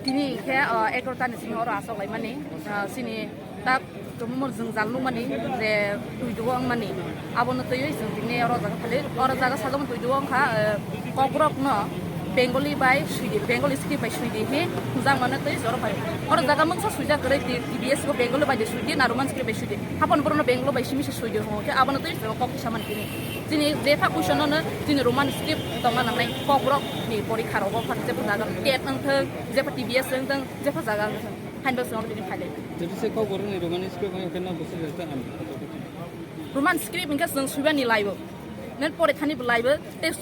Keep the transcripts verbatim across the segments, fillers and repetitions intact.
Tini khe, ah, egaroh ta ni simi oro aswk lai mani, ah, chini tak tumumor jwngjal nukmani je twi duo wngmani, abono twiwi chwng tini oro jaga phali, oro jaga sajagmani twi duo wngkha, eh, Kokborok no Bengali bai swidi, Bengali script bai swidi hi hwnjakmano twi oro phai. Oro jaga mungsa swijak kwrwi T-, T B S bo Bengali bai de swidi na Roman script bai swidi. Hapon borokno Bengali bai simi se swidi hwngo khe abono twi chwng kok kisa mani tini. Chini jepha question no chini Roman script tongna nangnai Kokborok ni porikha rogo phan jepha jaga TET wngthwng, jepha T B S wngthwng, jepha jaga wngthwng. Haino chwng oro tini phai lai. Jodi se Kokborok ni Roman script wngkhe no bwswk rwkhe ang. Roman script hwnkhe chwng swibani laibo. Nen pore thani bo laibo. Tei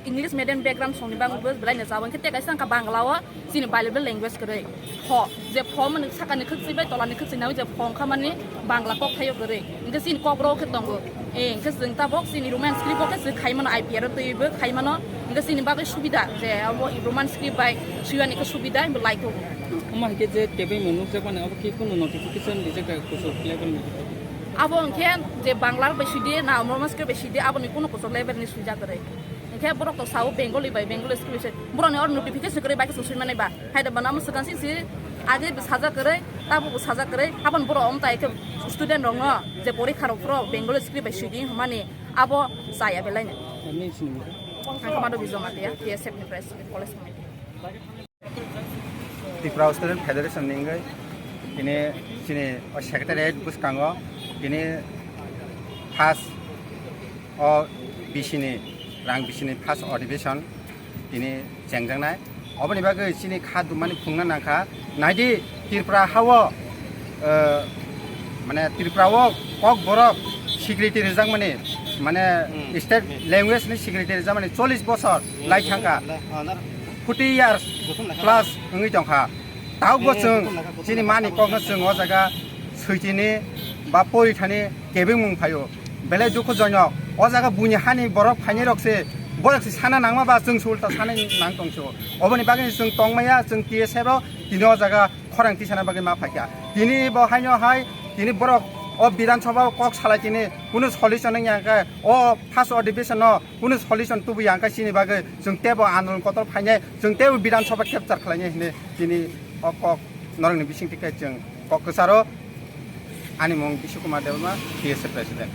English medium background songni bagwi bo belai no jabo. Hwnkhe tei kaisa wngkha Bangla o chini bilingual language kwrwi. Pho, je pho mani sakani khwchwi bai tolani khwchwi nangwi je pho wngkha mani Bangla kok thaio kwrwi. Hwnkhe chini Kokborok khe tongo. Eh, hwnkhe chwng tabok chini Roman script o khe chwng khai mano, I P R o twiwi bo khai mano. Hwnkhe chini bagwi subida je abo Roman script bai swiyani khe subida bo lai tongo. Omo hai khe je tebengmung nukjakmani abo khe kunu notification rijak da kuchuk level ni? Abo hwnkhe je Bangla bai sidi na Roman script bai sidi aboni kunu kuchuk level ni swijak kwrwi. Hwnkhe borok to sao Bengali bai Bengali script bai se borokni oro notification kwrwi bai khe chwng swimanai ba. Hai da bana amo swkang sing si age bo sajak kwrwi, tabo bo sajak kwrwi, aboni borok omo tai khe student rokno je porikha rok phuru Bengali script bai sidi hwnmani abo chaya belai no. Ani sini mo? Ang khe Madhav Bijoma Tia, T S F ni president, college committee. Tripura Student Federation ni wngwi tini chini o secretariat bwskango tini first o B C ni rang B C ni first admission tini chengjaknai. Oboni bagwi chini kha dumani phungna nangkha. Naidi Tripura hao, eh, mane Tripura o Kokborok secretary rijak mani, mane Hmm. state Hmm. language ni secretary rijak mani chollish bosor Hmm. lai thangkha. Hmm. Forty years Hmm. plus wngwi tongkha. Taubo Hmm. chwng Hmm. chini mani kokno chwng o jaga switini ba porithani kebengmung phaio. Belai dukhujonok. O jaga buini hani borok phainai rok se, borok se sana nangma ba chwng se ulta sana nang tong se. Oboni bagwi chwng tongmaya, chwng T S F rok tini o jaga khorang tisana bagwi ma phaikha. Tini bo haino hai, tini borok o Bidhan Sabha o kok salai tini kunu solution wngya khe, o first admission no kunu solution tubuya khe chini bagwi chwng tebo andolon kotor phainai, chwng tebo Bidhan Sabha capture khlainai hinwi tini o kok norokni bisingtwi khe chwng kok kwcharo. Ani mung Bishu Kumar Debbarma, T S F president.